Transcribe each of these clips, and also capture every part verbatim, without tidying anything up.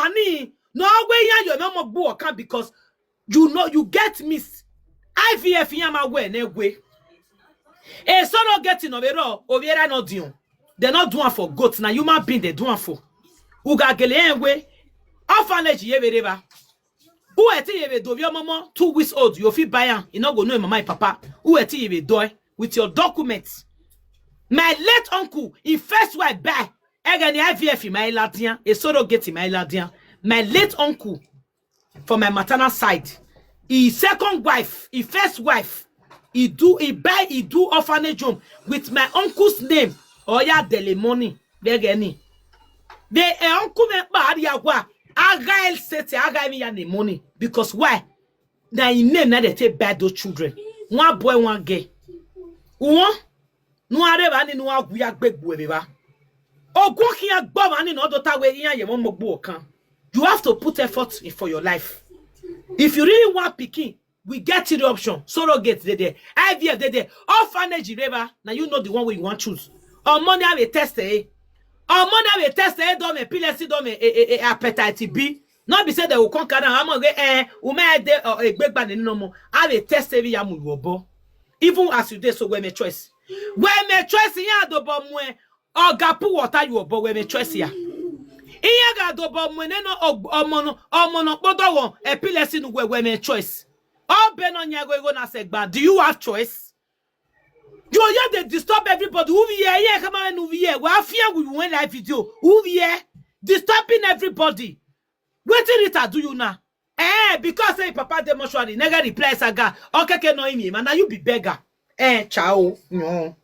Ani, no, we ya yo no more go can because you know you get miss. I V F ya ma we na we. E surrogate no be ro, obiera no dion. They not do am for goats, na human being they do am for. Uga gele enwe. Orphanage ye be reba. Who e ti ye be do your mama two weeks old, you fit buy am. You no go know him mama and papa. Who e ti ye be do with your documents. My late uncle, his first wife buy. Egeni I V F in my ladian, a surrogate in my ladian. My late uncle, for my maternal side, his second wife, his first wife, he do, he buy, he do orphanage home with my uncle's name. Oya dele money, begeni. The eh, uncle me ba ya wa. Aga el sete, aga mi ya the money. Because why? Na him name na they take buy those children. One boy, one girl. One, no areba ni no aguya gbegbu ebeba. Ogun ki agbo ma ni no do ta we yan ye mo mo gbo kan. You have to put effort in for your life. If you really want pikin, we get the option. Surrogate dey there, I V F dey there, orphanage reba. Now you know the one way you want choose. On money have a test eh. On money have a test eh. Don't me pill see don't me a, a, a hepatitis B. Not be say they will come carry am. I'm gonna eh. Ume de or a big ban no more. Have a test every yamu you obo. Even as you dey so we me choice. We me choice ya do bo mu eh. Oga put water you obo we me choice ya. Iya ga do bo mu ne no omono omono podo won epilepsy nu we we me choice. Obe no nya go go na segba. Do you have choice? You are here they disturb everybody. Who we here? Yeah, come on, who we here? We are fear we went live video. Who we here? Disturbing everybody. Wetin Rita do you now? Eh, because say papa dey mortuary, nega reply saga. Okeke no imi, man, now you be beggar. Eh, ciao. No.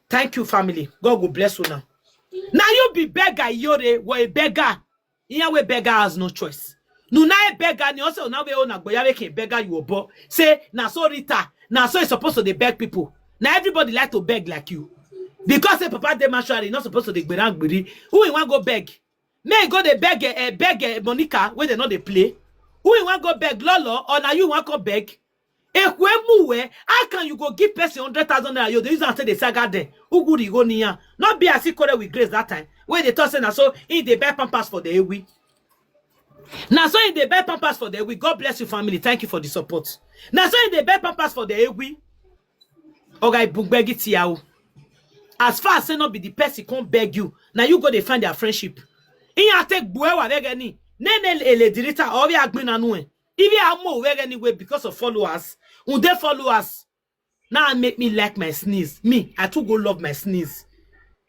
Thank you, family. God will bless you now. Now you be beggar, Iyore, we a beggar. Iyan we beggar has no choice. No, na a beggar, ni also now we own a boy, we can beggar you obo. Say, na so Rita, na so it's supposed to dey beg people. Now everybody like to beg like you. Because say papa dey mortuary, not supposed to dey gberang gberi. Who you want go beg? May go dey beg eh, eh, beg eh, Monica when they know they play. Who you want go beg, Lolo, or now you want go beg? Ekwe muwe, how can you go give person hundred thousand naira? You dey use and say the saga there. Uguri go niya. Not be as he correct with grace that time. When they talk say na so he dey buy pampers for the ewi. Now so he dey buy pampers for the ewi. God bless you, family. Thank you for the support. Now so he dey buy pampers for the ewi. Oga ibugbegi tiao. As far as say not be the person come beg you, now you go dey find their friendship. In ya take buewa vegeni. Nene ele dirita or we agbin anu eh. If you are more where anyway because of followers, who they followers? Now make me like my sneeze. Me, I too go love my sneeze.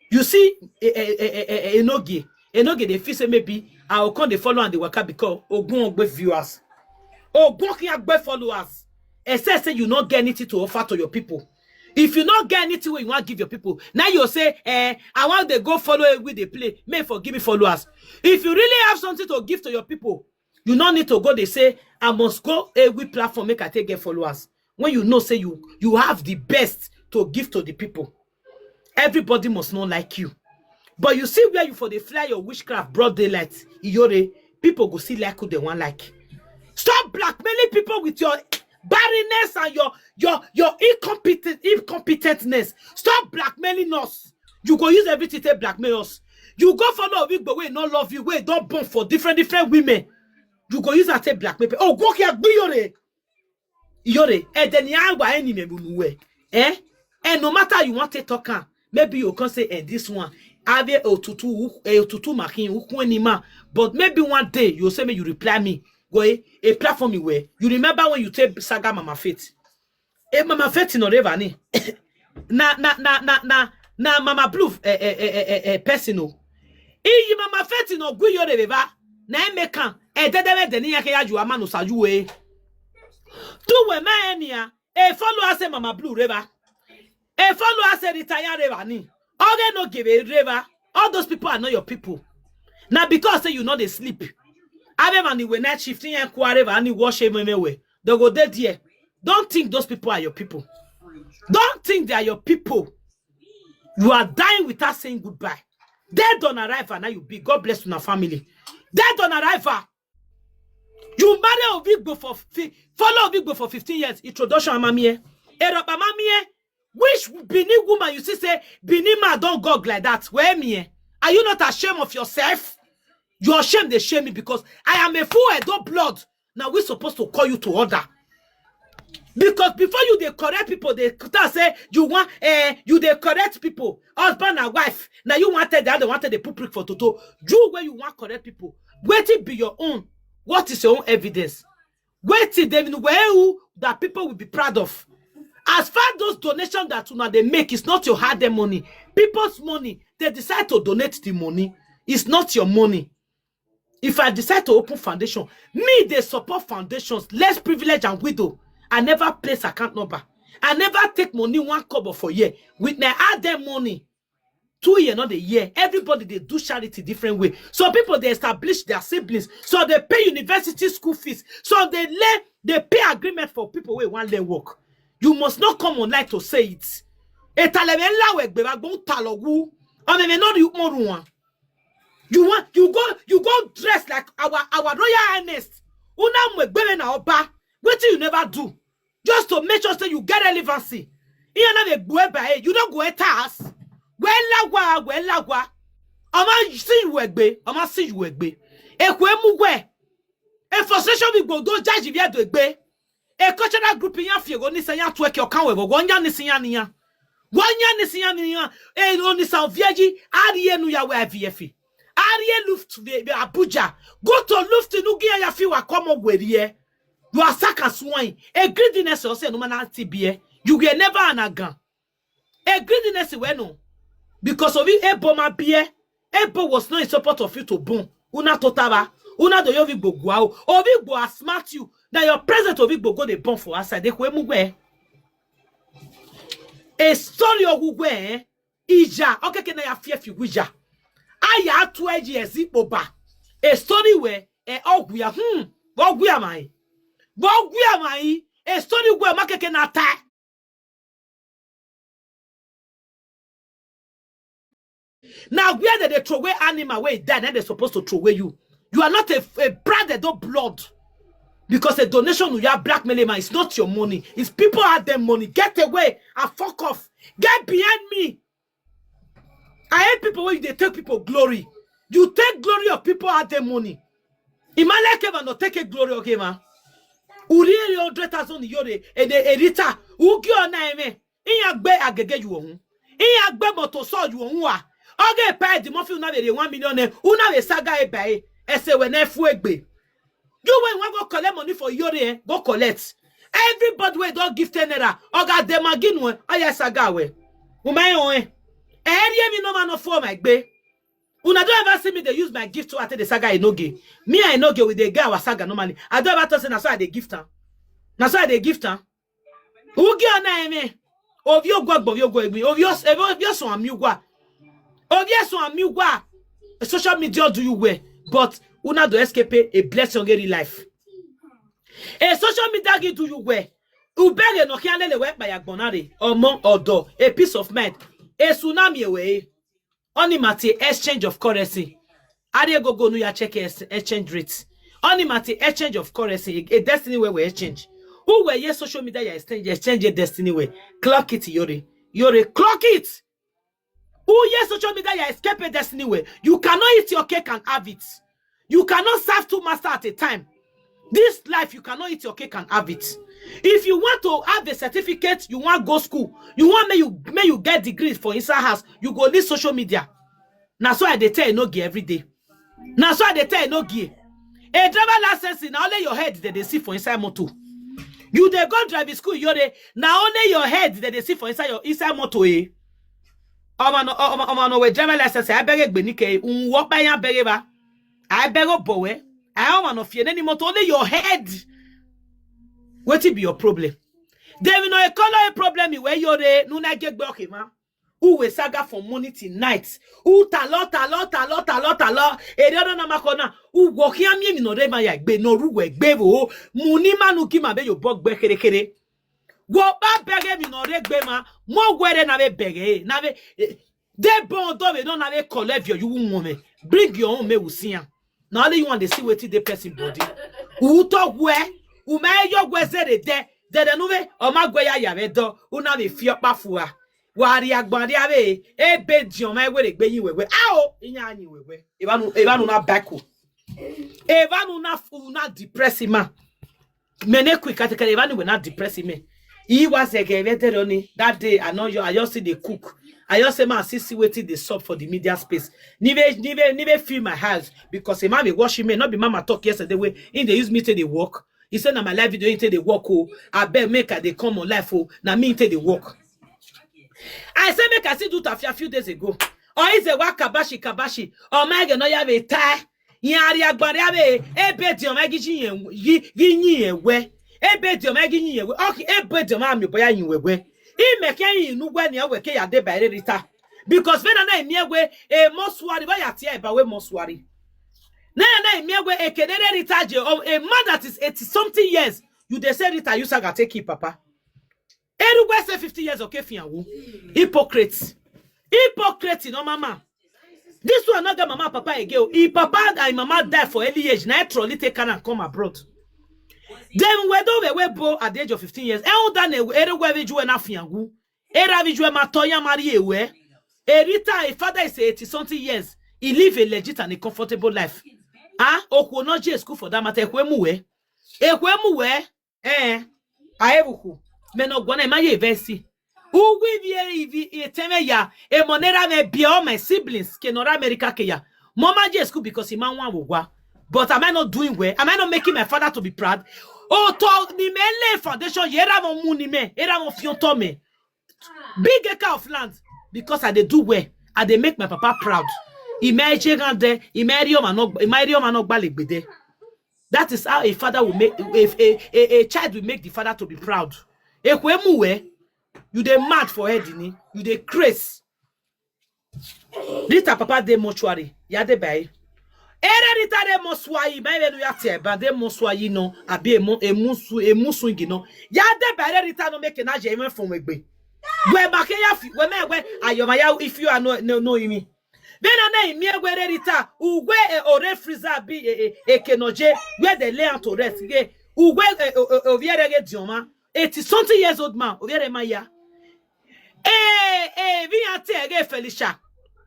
You see, eh, eh, eh, eh, eh, eh, Enoge, Enoge, they feel say maybe I will come the follow and the waka because Ogun Ogbe viewers. Ogun Ogbe followers. Except say you not get anything to offer to your people. If you not get anything where you want to give your people, now you say, eh, I want to go follow it with the play. May forgive me followers. If you really have something to give to your people, you no need to go. They say I must go every platform make I take get followers. When you know say you you have the best to give to the people, everybody must not like you. But you see where you for the fly your witchcraft broad daylight, Iyore, people go see like who they want like. Stop blackmailing people with your barrenness and your your your incompetent incompetentness. Stop blackmailing us. You go use everything to blackmail us. You go follow a week, but we not love you. We don't born for different different women. You go use that to blackmail. Oh, go here, be your Iyore, eh, then ya wa any me bunu we. Eh? And no matter you want to talk am, maybe you can say, eh, this one, ave otutu, eh, otutu makin, ukwenima. But maybe one day you say me, you reply me. Go eh, a platform you were. You remember when you take Saga Mama Faith? Eh, Mama Faith in Orevani. Na na na na na na Mama Blue eh, eh, eh, eh, eh, eh, person o. Iyi Mama Faith no gwi yo de beba. Na emekan. Eh, dede we de ni yake ya ju amanu sa ju eh. Tu we ma enia. E follow us, eh, Mama Blue River. E follow us, eh, retire River ni. Oge no give a River. All those people are not your people. Now because say you know they sleep. Ave man we night shift in Kwa River and wash him away. They go dead there. Don't think those people are your people. Don't think they are your people. You are dying without saying goodbye. Dead on arrival, now you be. God bless you, family. Dead on arrival. You marry Ovigbo for fi- follow Ovigbo for fifteen years. Introduction, Amamie. Erop Amamie. Which Benin woman you see say Benin man don't gog like that? Where me? Are you not ashamed of yourself? Your shame dey shame me because I am a full Edo blood. Now we supposed to call you to order. Because before you dey correct people, they tell say you want, eh, you dey correct people, husband and wife. Now you wanted the other wanted the put prick for toto. You where you want correct people. Wetin be your own? What is your own evidence? Wetin dem where that people will be proud of? As far those donations that una dey make, it's not your hard-earned money. People's money, they decide to donate the money. It's not your money. If I decide to open foundation, me dey support foundations, less privilege and widow. I never place account number. I never take money one kobo for year. With my hard-earned money, two year, not a year. Everybody dey do charity different way. Some people dey establish their siblings. So they pay university school fees. So they lay, they pay agreement for people wey wan learn work. You must not come online to say it. Etalebe ńlá wẹ̀ gbé wa gbóhùn ta lọ wú. Ọmọ mi náà rí mọ́ ru wọn. You want, you go, you go dress like our, our Royal Highness. Una mwe gbere na oba. Wetin you never do just to make sure say you get relevancy. Ihe na dey gbue by you don go enter house. Well lagwa, well lagwa. Ọmọ see you egbe, ọmọ see you egbe. Ekwe mugwe. A frustration we go do judge if you do egbe. A cultural group in your field, only say you twerk your can we go, go nya ni sinya niya. Go nya ni sinya niya. E only sa vieji, ari enu ya we V F. Ari luft ve Abuja. Go to luft nugi ya fi wa komo werie. You are suck and swine. A greediness or say no man T B A. You were never an agan. A greediness we no. Because of it, Ebo ma beer. Ebo was not in support of you to boom. Una totaba. Una do yovi gbogbo. Ovi gbo a smart you. Now your present ovi gbo go dey born for outside. They kwe mugwe. A story of ugwe. Ija. Okay, can I fear fi wija? Aya twenty years ipoba. A story where e oguya. Hmm. Boguya mai. Boguya mai. A story where makeke na tie. Now where did they throw away animal where he died and they're supposed to throw away you? You are not a, a brother, no blood. Because a donation you have blackmail man, it's not your money. It's people have their money. Get away and fuck off. Get behind me. I hate people when they take people glory. You take glory of people have their money. Imale kema no take a glory of him. Uri eri hundred thousand yore ede erita. Ugi ona eme. Iya gbe agege you ohun. Iya gbe moto so you ohun wa. Oge pay the money una be one million e. Una be saga e buy. Ese we na fu egbe. You when you go collect money for yore, eh, go collect. Everybody wey don give ten naira, oga dem aginu, oya saga we. Umayo eh. Eri emi no man no for my gbe. Una don't ever see me they use my gift to ate the saga enoge. Me I enoge with the guy our saga normally. I don't ever talk say na so I dey gift am. Na so I dey gift am. Ugi ona eme. Ovi ogwa gbo, ovi ogwa egbi. Ovi os, ovi os on amugwa. Ovi os on amugwa. Social media do you well, but una do escape a blessing in life. A social media gi do you well. Ubere no kian lele we pa ya gbonare. Omo odo, a peace of mind. A tsunami ewe. Only mati exchange of currency. Are go go no ya check ex-, exchange rate. Only mati exchange of currency. A destiny where we exchange. Who were ye social media ya exchange, exchange a destiny way? Clock it, Yore. Yore, clock it. Who ye social media ya escape a destiny way? You cannot eat your cake and have it. You cannot serve two masters at a time. This life, you cannot eat your cake and have it. If you want to have a certificate, you want go school, you want may you may you get degrees for inside house, you go need social media. Na so I dey tell Enogie every day. Na so I dey tell Enogie. A driver license na only your head that they see for inside motor. You dey go driving school, you dey na only your head that they see for inside your inside motor. Eh? Ọmọ no ọmọ ọmọ no we driver license. I beg egbe nike. Unwo pa ya beg ba. I beg o bowe. I ọmọ no fie any motor only your head. Wetin be your problem? They will know a color a problem where you dey no na get gbe okay ma. Who will saga from morning till night? Who talo talo talo talo talo? Ere ọdọ na makona. Who go here me mi no re ma ya gbe no ru we gbe wo. Muni manu ki ma be yo bog gbe kere kere. Wo ba bege mi no re gbe ma. Mo were na be bege na be. Eh, they born do we no na be collect your you woman. Bring your own me we see am. Na only you want to see wetin dey person body. Who talk where? Who may your where say dey there? They dey no we o ma gwe ya ya be do. Who na be fear pa fua. Wari agbari ave, ebe dioma ewere gbe yin wewe. Ao, inya yin wewe. Evanu, evanu na bako. Evanu na fu na depress ma. Mene quick katekere evanu we na depress me. He was a gay veteran that day. I know you, I just see the cook. I just say, man, see, see wetin dey sup for the media space. Nive, nive, nive feel my house because a man be watching me, not be mama talk yesterday wey he dey use me take dey work. He say na my live video he take dey work o. Abeg make I dey come on live o. Na me he take dey work. I say make I see do tafia few days ago. Or is a wa kabashi kabashi. Or my no have a tie. Yari agbari ave ebe di oma gi yin gi yin ewe. Ebe di oma gi yin ewe. Okay, ebe di oma mi boya yin wewe. I me ke yin nu we ni ewe ke ya de ba ere Rita. Because when na imi ewe e mortuary, why ya tie ba we mortuary. Na na imi ewe e kedere Rita je, oh, a man that is eighty something years. You dey say Rita you saga take keep papa. Erugwe say fifty years of kefiawu. Hypocrite. Hypocrite, no mama. This one not get mama and papa again. His papa and his mama die for early age. Now trolley take can and come abroad. Then we do we we bo at the age of fifteen years. E o da ne erugwe viju na fiawu. Era viju ma toya marry ewe. Erita, a father is eighty something years. He live a legit and a comfortable life. Ah, okwo no je school for that matter. Ekwe muwe. Ekwe muwe. Eh. Aevuku. Me no gwana ma ye vesi. Ugwi vie ivi eteme ya. E monera me be all my siblings ke nora America ke ya. Mama je school because he man wan wogwa. But am I not doing well? Am I not making my father to be proud? Oh, talk ni me lay foundation. Yera mo mu ni me. Era mo fion to me. Big acre of land because I dey do well. I dey make my papa proud. Imagine there, imagine man no, imagine man no gbalegbede. That is how a father will make a, a, a, a child will make the father to be proud. Ekwe muwe, you dey mad for head ni, you dey craze. Rita papa dey mortuary, ya dey by. Ere Rita dey mortuary, my venu ya te ba dey mortuary no, abi emu emusu emusu igi no. Ya dey by Rita no make na je even from egbe. We make ya fi, we me we ayoma ya if you are no no no imi. Then na na imi egwe Rita, ugwe e ore freezer bi e e e kenoje, where they lay out to rest ge. Ugwe e o o o viere ge dioma. Eighty something years old man, oviere ma ya. Eh, eh, vi ate ge Felicia.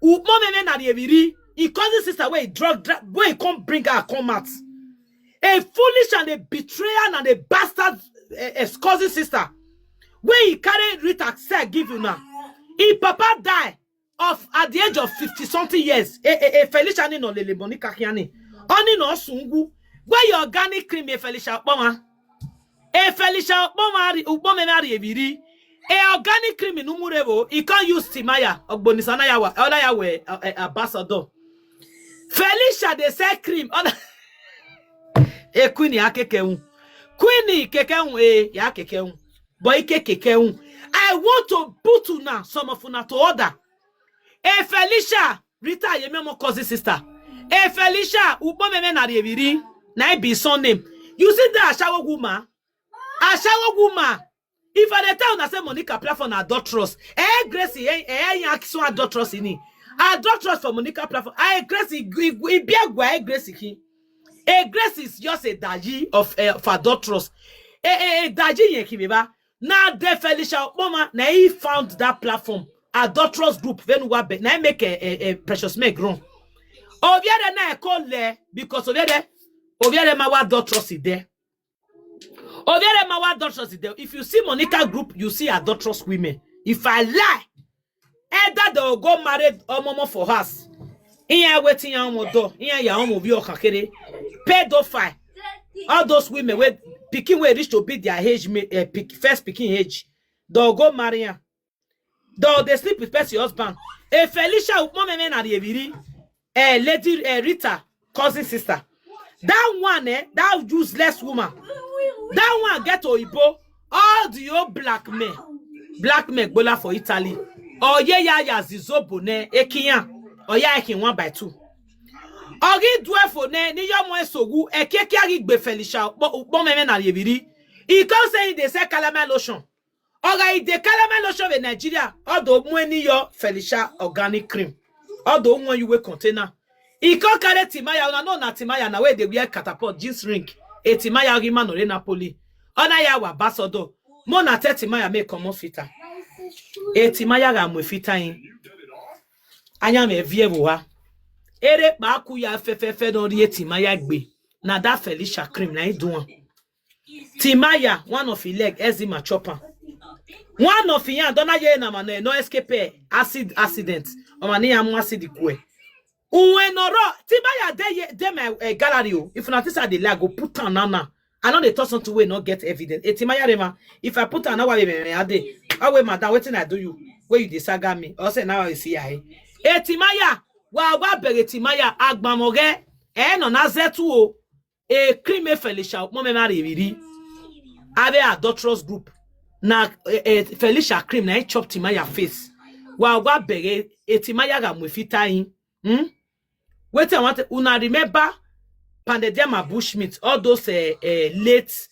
U mo me me na di eviri. He cousin sister wey drug dra- wey come bring her come out. A foolish and a betrayal and a bastard eh, eh, cousin sister. Wey he carry Rita sell give you now. His papa die of at the age of fifty something years. Eh, eh, eh, Felicia ni no lele Monica Kiani. Oni no sungu. Where your organic cream, eh, Felicia Okpoma? E Felicia Okpoma ri Okpoma me mari eviri. E organic cream in umurevo. He can't use Timaya. Ogboni sana yawa. Ola yawe eh, eh, ambassador. Felicia dey sell cream. Ola e Queenie akeke un. Queenie keke un e ya keke un. Boy keke keke un. I want to put una some of una to order. E Felicia Rita Yememo cousin sister. E Felicia Ukpomeme na Rieviri. Na im be his surname. You see that Ashawo woman? Ashawo woman. If I dey tell una say Monica platform na adulterous, eh, Grace, eh, eh, eh, so adulterous in it. Adulterous for Monica platform. Eh, Grace, eh, eh, eh, Grace, eh, Grace is just a daji of, eh, of adulterous. Eh, eh, eh, daji yen ki beba. Na the Felicia Okpoma, na he found that platform. Adulterous group, Venuwa be, na he make a, a, a Precious Meg run. Obiere na e call le because Obiere, Obiere ma wa adulterous is there. Obiere ma wa adulterous is there. If you see Monica group, you see adulterous women. If I lie, either they will go marry Omomo for house. Iya wetin ya omo do, iya ya omo bi okakere. Pedophile. All those women wey pikin wey reach to be their age, ma- eh, pick, first pikin age, they'll go marry am. Though they sleep with person husband. A Felicia Ukpomeme na Rieviri. Eh, Lady eh, Rita, cousin sister. That one, eh, that useless woman. That one get Oyibo. All the old black men. Black men gbola for Italy. Oye ya ya zizobo ne ekiyan. Oya ekin one by two. Ogi due for ne ni yomo esogu ekeke agi gbe Felicia Ukpomeme na Rieviri. He come say he dey sell calamine lotion. Oga, e dey calamine lotion of Nigeria. All the money your Felicia organic cream. All the one you wear container. E come carry Timaya. Una know na Timaya na where they wear catapult, jeans ring. A Timaya Rima no Napoli. Ona ya wa basodo. Mo na te Timaya make comot fita. Etimaya ga mu efita yin. Anya me vie bo wa. Ere pa ku ya fe fe fe don ri Etimaya gbe. Na that Felicia Cream na him do am. Timaya, one of his leg, eczema chop am. One of him hand, dona ye na man, no escape eh. Acid, accident. O man, ni amu acid kwe. Uwe no ro, Timaya dey ye, dey my eh, gallery o. If una think say I dey lie, go put am now now. I no dey talk something wey no get evidence. Eh, Timaya Rema, if I put am now, why me I dey? Why wey madam, wetin I do you? Wey you dey saga me? Or say now I see I. Eh, Timaya, wa wa bere Timaya, agbamoge. Eh, no na zetu o. A crime Felicia, mom me marry riri. Ave adulterous group. Na eh, eh, Felicia Cream na him chop Timaya face. Wa wa bere, eh, Timaya ga mu efita yin. Hmm? Wetin I want to, una remember Pandediama Bushmeat, all those uh, uh, late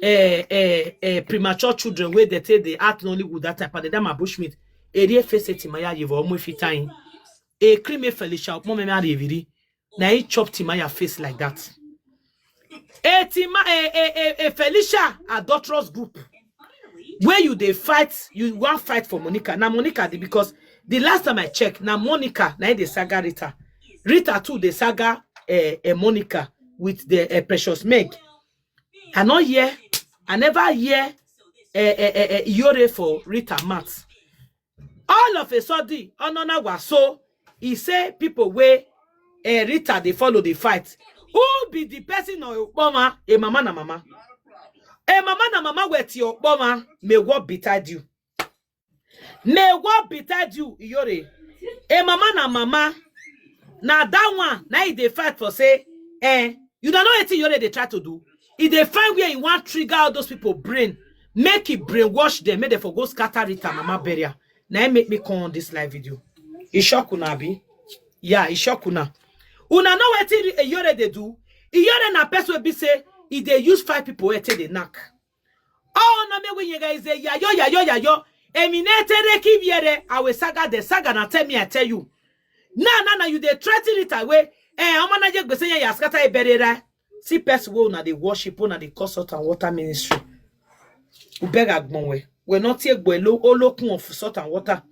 uh, uh, uh, premature children wey dey take dey act Nollywood that time, Pandediama Bushmeat. Eri efe se Timaya yevo omo efita yin. A crime Felicia, mom me marry riri. Na him chop Timaya face like that. A Tima, a, a, a, a Felicia adulterous group. Where you dey fight, you wan fight for Monica. Na Monica dey, because the last time I check, na Monica na him dey saga Rita. Rita too dey saga eh, eh, Monica with the eh, Precious Meg. I no hear, I never hear eh, eh, eh, eh, Iyore for Rita mouth. All of a sudden, Onona was so, he say people wey eh, Rita dey follow the fight. Who be the person or Okpoma? A mama na mama. A mama na mama with your Okpoma. May what betide you. May what betide you, Iyore. A mama na mama. Na that one, na e dey fight for say, eh, you don't know wetin Iyore dey try to do. E dey find where he wan trigger all those people brain, make e brainwash them, make dem for go scatter Rita mama burial. Na e make me come on this live video. E shock una abi? Yeah, e shock una. Una know wetin Iyore dey do? Iyore na person wey be say e dey use five people head take dey knack. Oh, na me wey yega is a yayo, yayo, yayo. Emi na etere ki biere, I will saga the saga na tell me, I tell you. Na, na, na, you dey threaten it away. Eh, omo na je gbese ya scatter e berera. See person wey una dey worship, una dey call salt and water ministry. U beg agbon we. We not take gbe lo olokun of salt and water.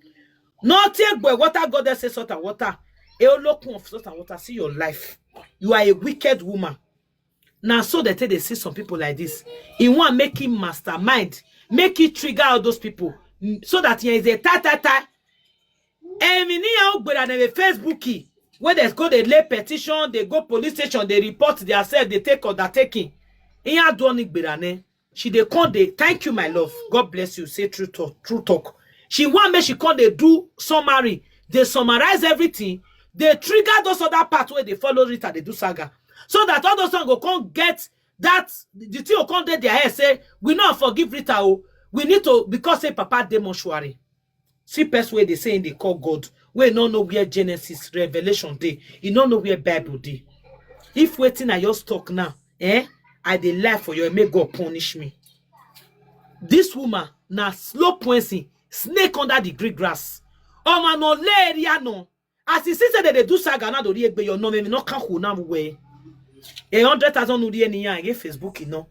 Not take gbe water goddess say salt and water. E olokun of salt and water. See your life. You are a wicked woman. Now so they take they see some people like this. He want make him mastermind, make it trigger all those people. Mm, so that here is a ta ta ta. Emi ni ya ugbera na Facebook. Where they go, they lay petition, they go police station, they report themselves, they take undertaking. Iya do ni gbera ne. She dey come dey, "Thank you, my love. God bless you." Say true talk, true talk. She want make she come dey do summary. They summarize everything. They trigger those other parts where they follow Rita, they do saga. So that all those ones go come get that, the thing will come dey their head, say, "We not forgive Rita, oh. We need to, because say Papa dey mortuary." See person wey dey say him dey call God, wey no know where Genesis, Revelation dey, he no know where Bible dey. If wetin I just talk now, eh, I dey lie for you, make God punish me. This woman na slow poison, snake under the green grass. Omo no le area no. As you see say they dey do saga now, do egbe your no me no kan ho na we. A hundred thousand no dey any yan again Facebook, you know.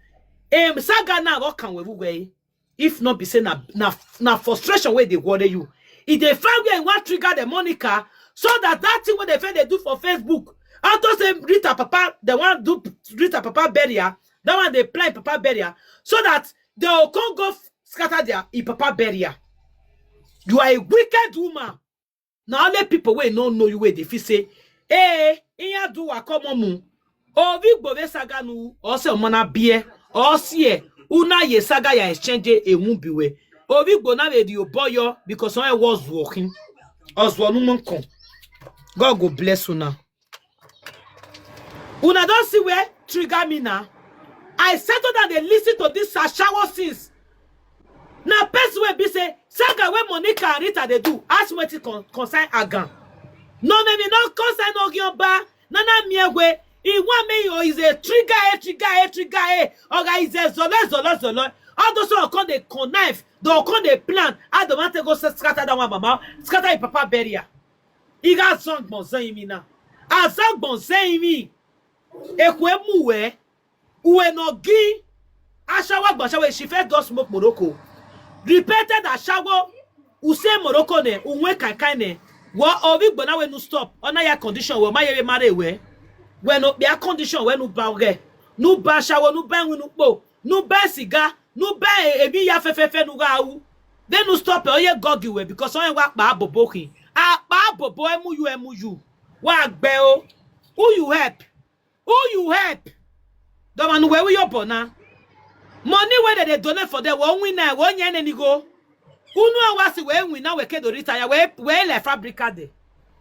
Em, saga na go kan we we. If not be say na, na, na frustration wey dey worry you. E dey find where you want trigger the Monica, so that that thing wey they fit dey do for Facebook. After say Rita Papa, they want do Rita Papa burial. That one they plan Papa burial. So that they will come go f-, scatter their e Papa burial. You are a wicked woman. Na only people wey no know you wey dey feel say, "Eh, iya do wa come on mu." Ovi gbove saga nu, or say omana bie, or see, una ye saga ya exchange e won biwe. Ovi gbo na we di oboyo because on was working. Oswo nu mon kon. God go bless una. Una don see where trigger me now. I settle down dey listen to this ashawo since. Na person wey be say saga wey Monica and Rita dey do, ask wetin con-, concern Agan. No, me, me no concern Ogioba. Nana Miegwe. He want me, oh, is a trigger, a trigger, a trigger, a. Oga is a zolo, zolo, zolo. All those who come dey connive, they come dey plan. I don't want to go s-, scatter that one, mama. Scatter your papa burial. He got song, Mozayimi now. Azag Mozayimi. Ekwe muwe. Uwe no gi. Ashawa gbashawa, she first don smoke Morocco. Repeated ashawo. Use Morocco ne, unwe kaikai ne. Wa ovi gbona we nu stop. Ona ya condition we ma ye mare we. We no be a condition we nu ba ge. Nu ba shawo, nu ba wi nu po. Nu ba siga, nu ba e, ebi ya fefefe nu ga u. Then nu stop e, oye gogi we because oye wa pa bobo kin. A pa bobo emu yu emu yu. Wa gbe o. Who you help? Who you help? Doma nu we wi yo bona. Money wey dem dey donate for there, we win na, we nye ne ni go. Unu awa si we win na we kedo retire, we, we le fabrica de.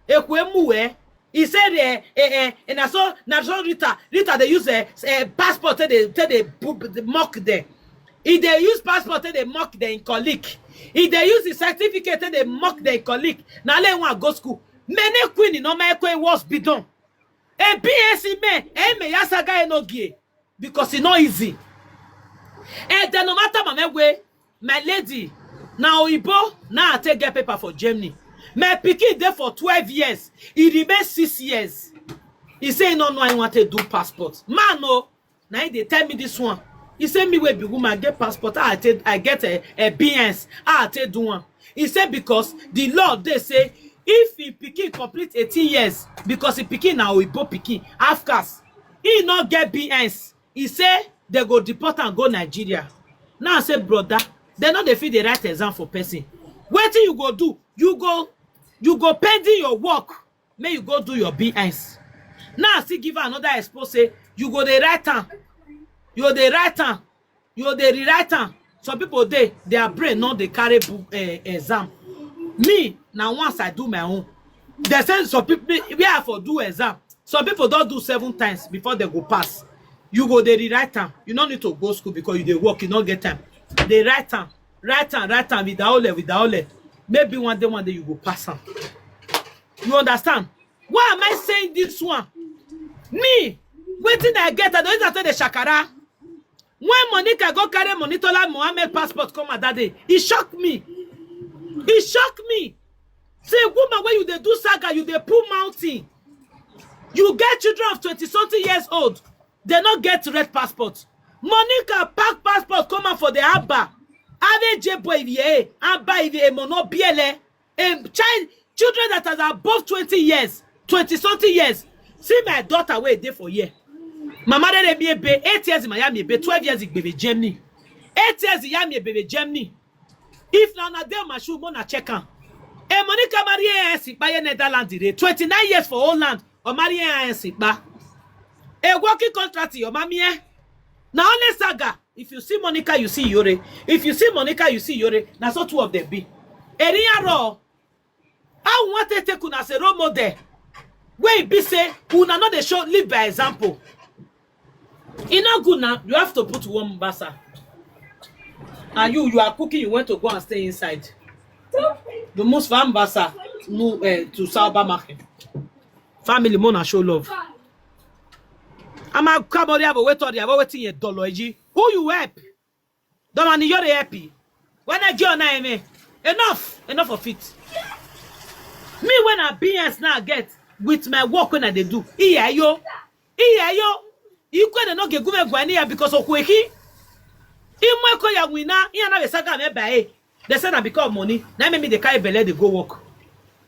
Ekwe mu we. He said, eh, eh, eh, and I saw, na so Rita, Rita dey use, eh, eh, passport take dey, take dey bu-, bu-, mock them. He dey use passport take dey mock them in colleague. He dey use his certificate take dey mock them in colleague. Na le wan go school. Many queen in Oma Ekwe was bidon. A B S C man, eh, me ya saga enogie. Because e no easy. Eh, then no matter my way, my lady, na Oyibo, na I take get paper for Germany. My pikin dey for twelve years. E remain six years. He say he no know I want to do passport. Man, no. Now he dey tell me this one. He say me wey be woman get passport. I take, I get a, a B S. I take do one. He say because the law dey say if he pikin complete eighteen years, because he pikin na Oyibo pikin, half caste, he no get B S. He say they go deport am go Nigeria. Now I say, brother, they no dey fit dey write exam for person. Wetin you go do? You go, you go pending your work. Make you go do your B S. Now I still give her another expose say you go dey write am. You go dey write am. You go dey rewrite am. Some people dey, their brain no dey carry book, eh, exam. Me, na once I do my own. They say some people, where I for do exam, some people don do seven times before they go pass. You go dey rewrite am. You no need to go school because you dey work, you no get time. Dey write am, write am, write am with daole, with daole. Maybe one day, one day you go pass am. You understand? Why am I saying this one? Me, wetin I get, I don use am take dey shakara. When Monica go carry Monitola Mohammed passport come out that day, e shock me. E shock me. Say, woman, when you dey do saga, you dey pull mountain. You get children of twenty something years old, they no get red passport. Monica pack passport come out for the Abba. Ave je boy vie, Abba ive mo no biele. A child, children that are above twenty years, twenty something years. See my daughter wey dey for here. Mama dey be ebe eight years in Miami, ebe twelve years in Bebe Germany. Eight years in Miami, Bebe Germany. If na na dey my shoe, mo na check am. E Monica marry e si pa ye Netherlands re. Twenty-nine years for Holland, or marry e si pa. A working contract, your mommy eh. Na only saga. If you see Monica, you see Yore. If you see Monica, you see Yore. Na so two of them be. Eri aro. I want to take una as a role model. Wey be say una no dey show, live by example. E no good now. You have to put one basa. And you, you are cooking. You want to go and stay inside. The most fan basa no, eh, to Salba market. Family, mo na show love. I'm a kabori abo wetori abo wetin ye dolo eji. Who you help? Don't man you dey happy. When I get on eme, enough, enough of it. Me when I B S now get with my work when I dey do. Iya yo, iya yo. You go dey no get gume gwani ya because of kweki. Imwe ko ya wina, iya na be saga me ba e. They say na because of money. Na make me dey carry belle dey go work.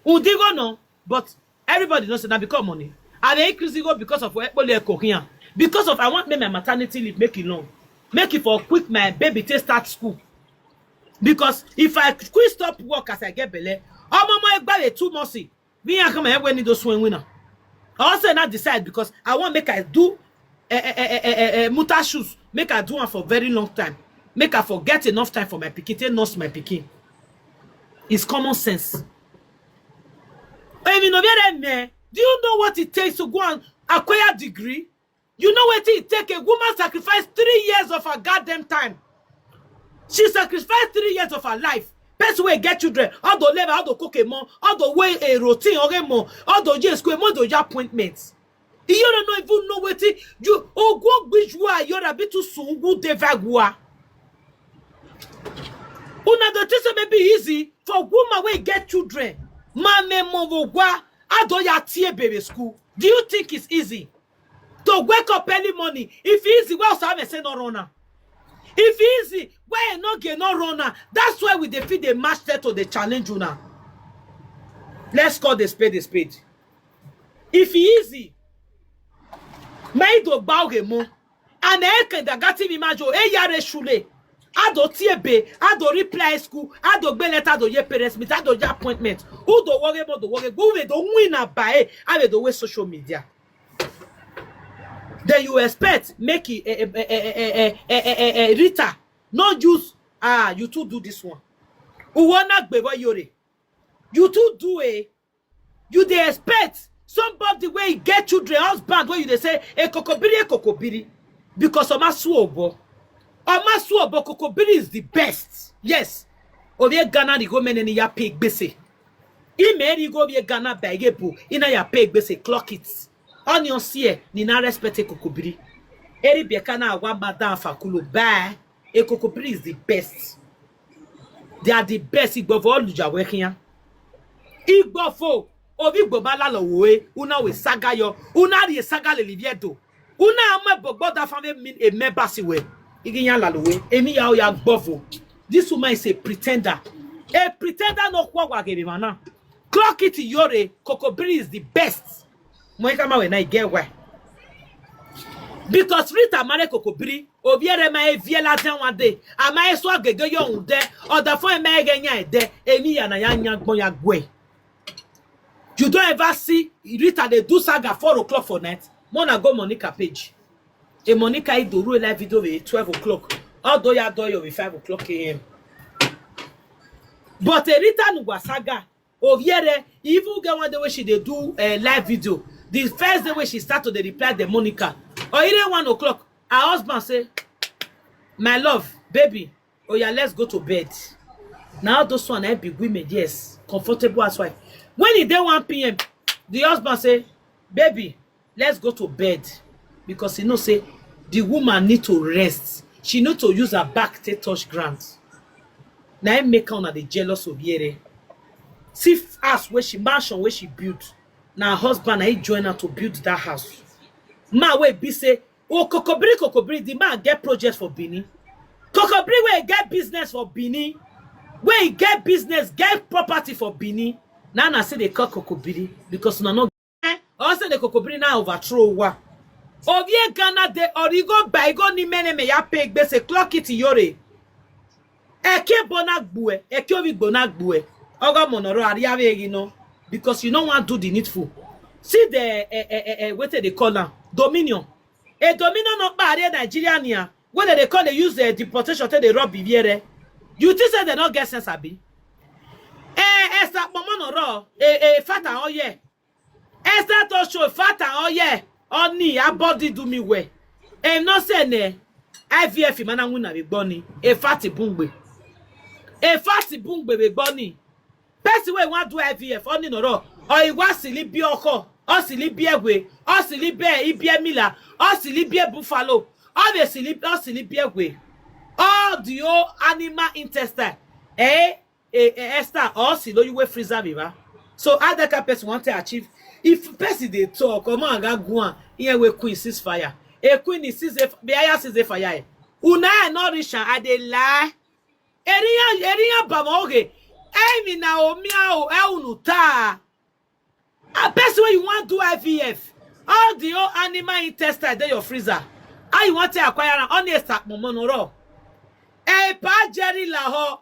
Udigo no, but everybody knows na because of money. I dey increase go because of ekpole eko here. Because of I want make my maternity leave make it long. Make it for quick my baby take start school. Because if I quick stop work as I get belle, omo mo egba dey too much. Me and come and when need those swing winner. I also not decide because I want make I do eh, eh, eh, eh, eh, eh, eh, muta shoes. Make I do one for very long time. Make I forget enough time for my pikin. Take nurse my pikin. It's common sense. Emi no be me. Do you know what it takes to go and acquire degree? You know what it take? A woman sacrifice three years of her goddamn time. She sacrificed three years of her life. Person wey get children, all the labor, all the cook emo, all the way a routine or emo, all the years go emo the appointments. You don't know even know wetin you ogun gbiju ayora be too soon go dey vagua. Una go think say maybe easy for woman wey get children. Ma me mo wo gwa, ado ya tie baby school. Do you think it's easy to wake up early morning? If it's easy, well, so I say no run am. If e easy, why e no get no run am? That's why we dey fit dey match that to the challenge una. Let's call the spade a spade. If e easy, maido gba oge mo. And eke da gati mi majo e yare shule. Ado tiebe, ado reply school, ado gbe letter do ye parents meet, ado ye appointment. Who do worry mo do worry go we do win na buy, I do we social media. Then you expect make e, eh, eh, eh, eh, eh, eh, eh, eh, eh, Rita, no use, ah, you too do this one. Uwona gbebo yore. You too do e. You dey expect somebody wey get children, husband wey you dey say, "Ekokobiri, ekokobiri," because Oma Suobo. Oma Suobo, kokobiri is the best. Yes. Ovie Ghana di go mene ni ya pay gbese. Ime eri go ovie Ghana ba ege bu, ina ya pay gbese, clock it. Onion sie, ni na respect kokobiri. Eri bieka na awa madam fakulo ba. Ekokobiri is the best. They are the best. Igbofo oluja wekinya. Igbofo, ovi gboma lalo woe, una we saga yo, una ri saga le liviedo. Una ama bogbo da fame min e meba si we. Iginya lalo we, emi ya oya gbofo. This woman is a pretender. A pretender no kwa wa gebe mana. Clock it yore, kokobiri is the best. Moika ma we na get why. Because Rita mare kokobiri, oviere ma evie la den one day. Ama eso agege yo unde, oda fo eme ege nya ede, eni ya na ya nya gbon ya gwe. You don't ever see Rita dey do saga four o'clock for night. Mona go Monica page. E Monica Idoru e live video we twelve o'clock. Although ya do yo we five o'clock a m. But a Rita Nugwa saga, Oviere, e even get one day wey she dey do, eh, live video. The first day wey she start to dey reply the Monica, or even one o'clock, her husband say, "My love, baby, oya, let's go to bed." Na all those one na be women, yes, comfortable housewife. When e dey one p m, the husband say, "Baby, let's go to bed," because he know say the woman need to rest. She need to use her back take touch ground. Na im make una dey jealous Oviere. See f-, house wey she, mansion wey she build, na her husband na he join her to build that house. Man wey be say, oh, kokobiri, kokobiri, the man get project for Benin. Kokobiri wey get business for Benin, wey get business, get property for Benin. Na na say they call kokobiri because una no, eh, or say the kokobiri na overthrow wa. Ovie Ghana de origo baigo ni mene me ya pay gbese, clock it yore. Eke bona gbue, eke ovi gbona gbue. Ogo monoro ariave egi no, because you no wan do the needful. See the, eh, eh, eh, eh, wetin they call am? Dominion. A dominion no kpa are Nigeria nia. Wey dem dey call, dey use, eh, deportation take dey rob Oviere. You think say dem no get sense, abi? Eh, Esther Kpomo no raw. Eh, eh, fata oye. Esther to show fata oye. Oni, her body do me well. Eh, no say ne. I V F mana wuna be gboni. E fati bungbe. E fati bungbe be gboni. Person wey wan do I V F, oni no raw. Or he wan sili bi oko, or sili bi egwe, or sili bi ibie mila, or sili bi buffalo, or be sili, or sili bi egwe. All the whole animal intestine. Eh, eh, eh, Esther, or silo you wey freezer be ba. So how that kind person want to achieve? If person dey talk, come on, go on. Here we queen ceasefire. A queen is cease, be higher ceasefire. Una no reach am, I dey lie. Eriya, eriya baba oge. Emi na omi a o, e unu ta. A person wey you wan do I V F, all the whole animal intestine dey your freezer. How you wan take acquire am? Honest, akpon monoro. E pa Jerry Laho.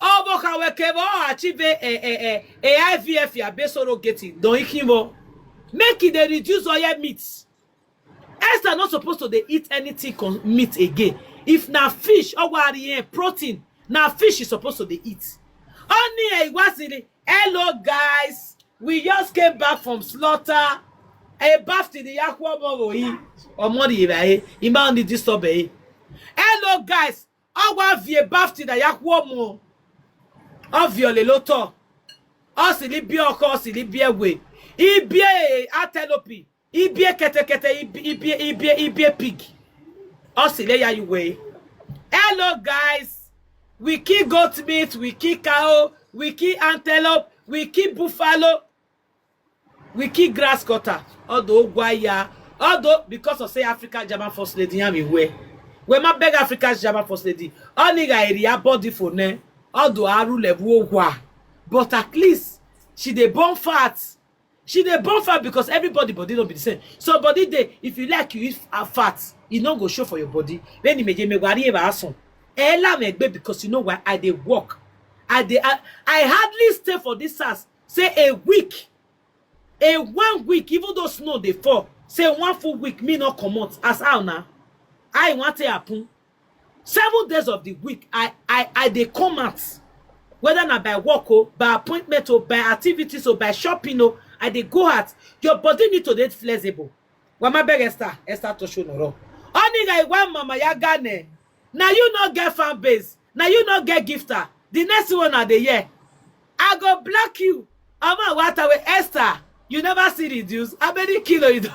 Obo ka we ke bo achieve a, a, a, a I V F ya be surrogate. Don ikin bo. Make e dey reduce oil meat. Esther not supposed to dey eat anything con-, meat again. If na fish, or wari, eh, protein, na fish she supposed to dey eat. Only a wasili. Hello guys, we just came back from slaughter. A bath to the yakwa bobo yi. Omori ibaye. Ima on the disturb eh. Hello guys, awa vie bath to the yakwa mo. Oviole loto. Osili bi oko, osili bi egwe. Ibie antelope. Ibie ketekete, ibi-, ibie, ibie, ibie pig. Osile ya you way. Hello guys. We kill goat meat, we kill cow, we kill antelope, we kill buffalo, we kill grass cutter. Although gwaya, although because of say African German first lady ya me way. Wema beg African Jama first lady. Oniga area body for ne. Odo aru lebu ogwa. But at least she dey burn fat. She dey burn fat because everybody body no be the same. So body dey, if you like, you eat a fat, e no go show for your body. When you make me worry about some. Ela megbe, because you know why? I dey work. I dey I, I hardly stay for this house. Say a week. A one week, even though snow dey fall, say one full week, me no comot. As how na? I want to happen. Seven days of the week, I I I dey come out. Whether na by work o, by appointment o, by activities o, by shopping o, I dey go out. Your body need to dey flexible. Wama beg Esther, Esther Tosho Noro. Oniga Iwa Mama Yagane. Now you no get fan base. Now you no get gifter. The next one are the year. I go block you. Ama Watawe Esther. You never see reduce. How many kilo you don